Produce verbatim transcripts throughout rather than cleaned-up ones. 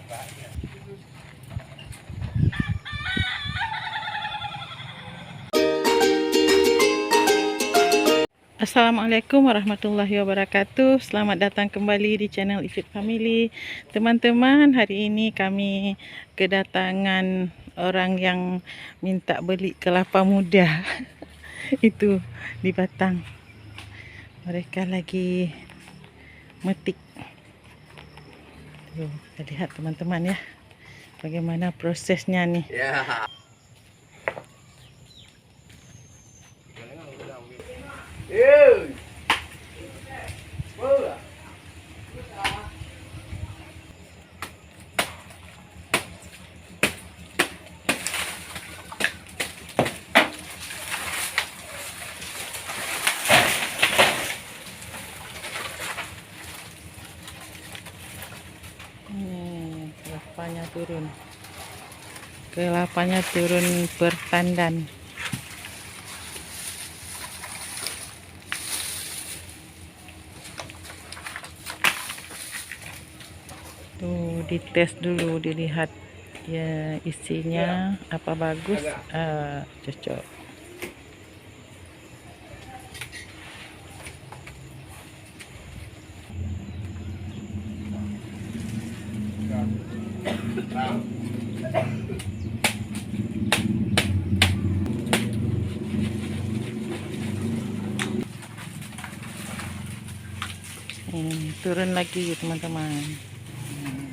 Assalamualaikum warahmatullahi wabarakatuh. Selamat datang kembali di channel Ifit Family. Teman-teman, hari ini kami kedatangan orang yang minta beli kelapa muda. Itu di batang. Mereka lagi metik. Tuh, kita lihat teman-teman ya. Bagaimana prosesnya nih? Ya. Nih, kelapanya turun. Kelapanya turun pertandan. Tuh, dites dulu, dilihat ya isinya apa bagus, ah, cocok. Hmm, turun lagi, teman-teman. Hmm.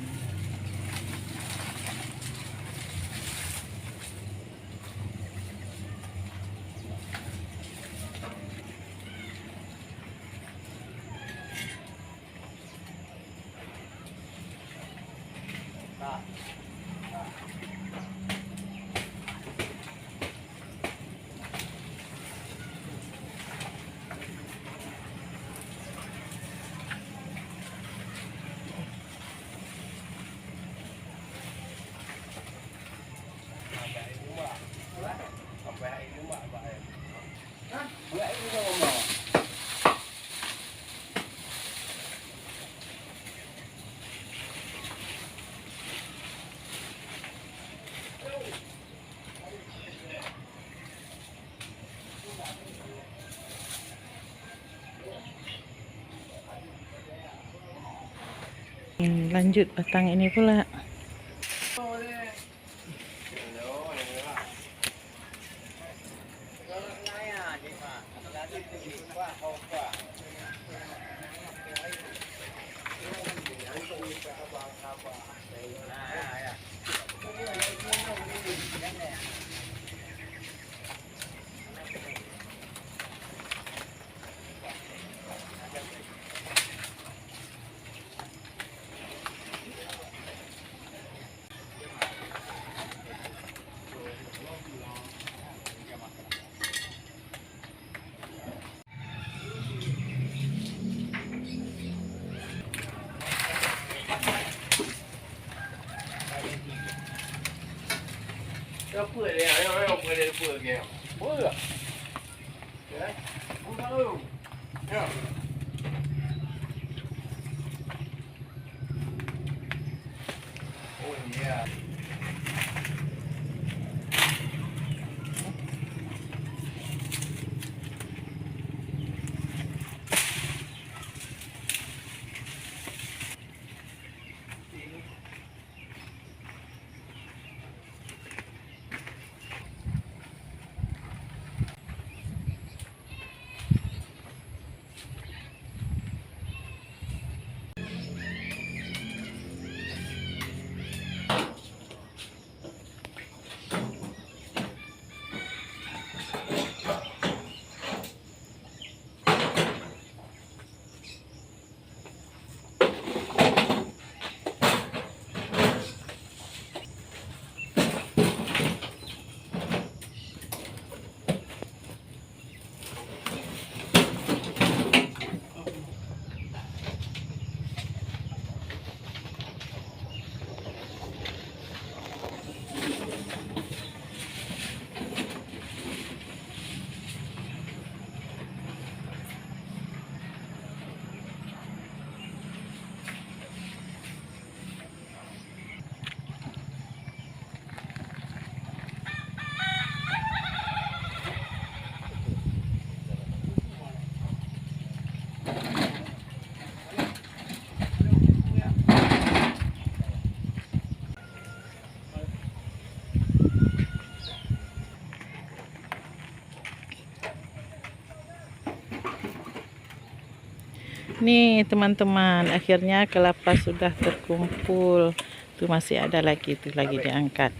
Hmm, lanjut batang ini pula. Nih, teman-teman, akhirnya kelapa sudah terkumpul. Tuh, masih ada lagi, tuh lagi diangkat.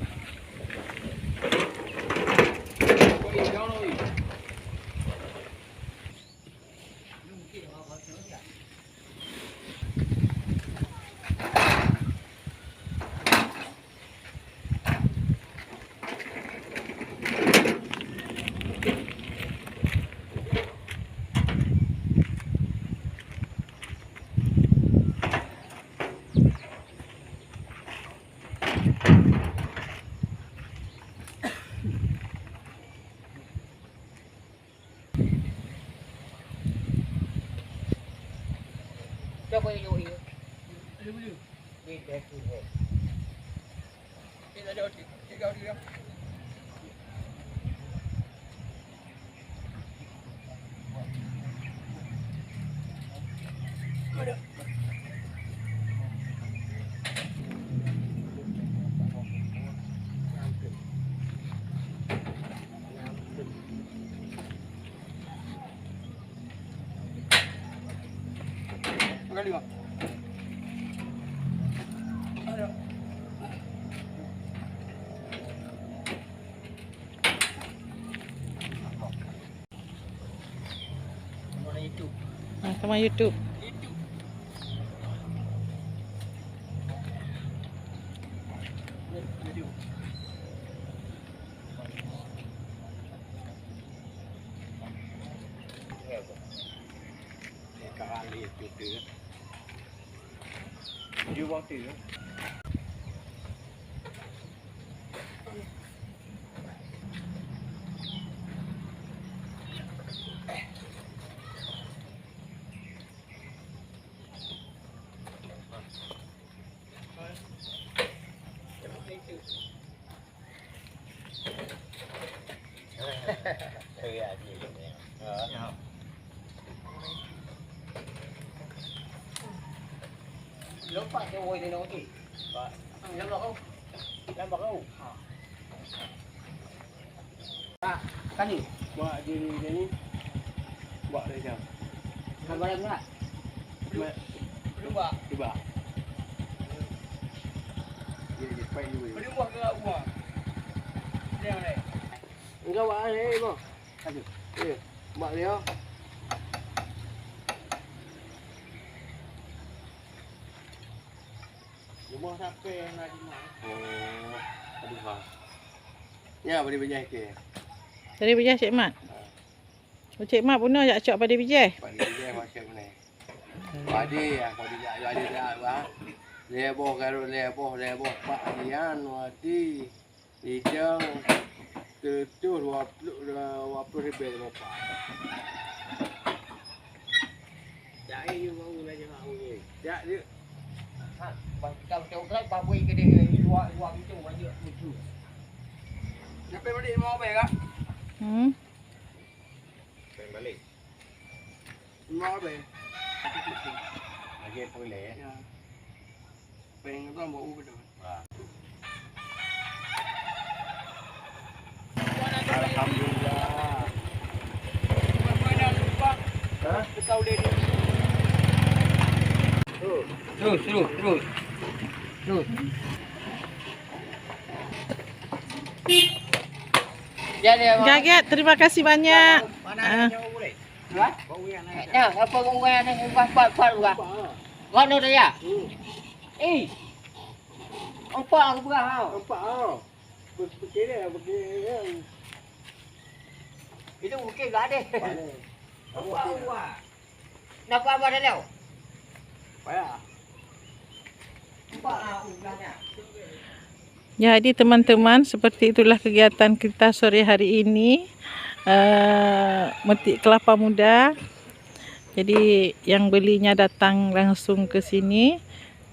Ha, sama YouTube. Lompat ke woi ni, nak uji. Lambat kau. Lambat kau. Ha. Ah, kali. Buat je ni, je ni. Buat dia jam. Gambaran pula. Buat. Cuba. Cuba. Dia je, fight dulu. Boleh buat ke awak? Dia, dia. Enggak, buat, eh, eh, boh. Aduh. Eh, buat dia. Rumah siapa yang nak rumah? Oh, aduh, ha. Ya, boleh bejai ke? Boleh bejai, Cik Mat? Ha. Oh, Cik Mat bunoe jak cok padé bijéh? Padé bijéh macam mana? Padé, ya, padé jak, padé jak, bah. Lhèe boh garot, lhèe boh, lhèe boh pak lian, wadi. Ijang, tutuh dua puluh, dua puluh ribèe lima pak. Jak, eh, you mau nak jengah, oh, eh. Jak, dia. Ha, bang, kita macam orang, babui ke dia, dua, dua pintu, banyak lucu. Siapa balik lima orang, kak? Hmm. Peng balik. Mau apa? Lagi pulih, ya? Ya. Peng tu mau ubah tu. Ha. Alhamdulillah. Ha? Terus, terus, terus. Terus. Jaget, terima kasih banyak. Ah. Ya, apa orang ni? Empat, empat, empat orang. Kau nak ya? Eh. Empat aku pegang, ha. Empat, ha. Ber-, berkira, berkira. Itu mungkin tak ada. Empat orang. Nampak apa dalam? Payah. Jadi, teman-teman, seperti itulah kegiatan kita sore hari ini, eh, metik kelapa muda. Jadi, yang belinya datang langsung ke sini,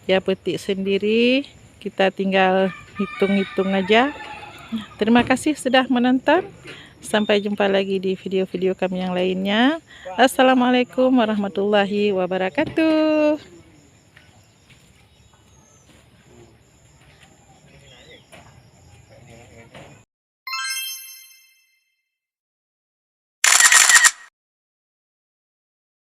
dia petik sendiri, kita tinggal hitung-hitung aja. Terima kasih sudah menonton. Sampai jumpa lagi di video-video kami yang lainnya. Assalamualaikum warahmatullahi wabarakatuh.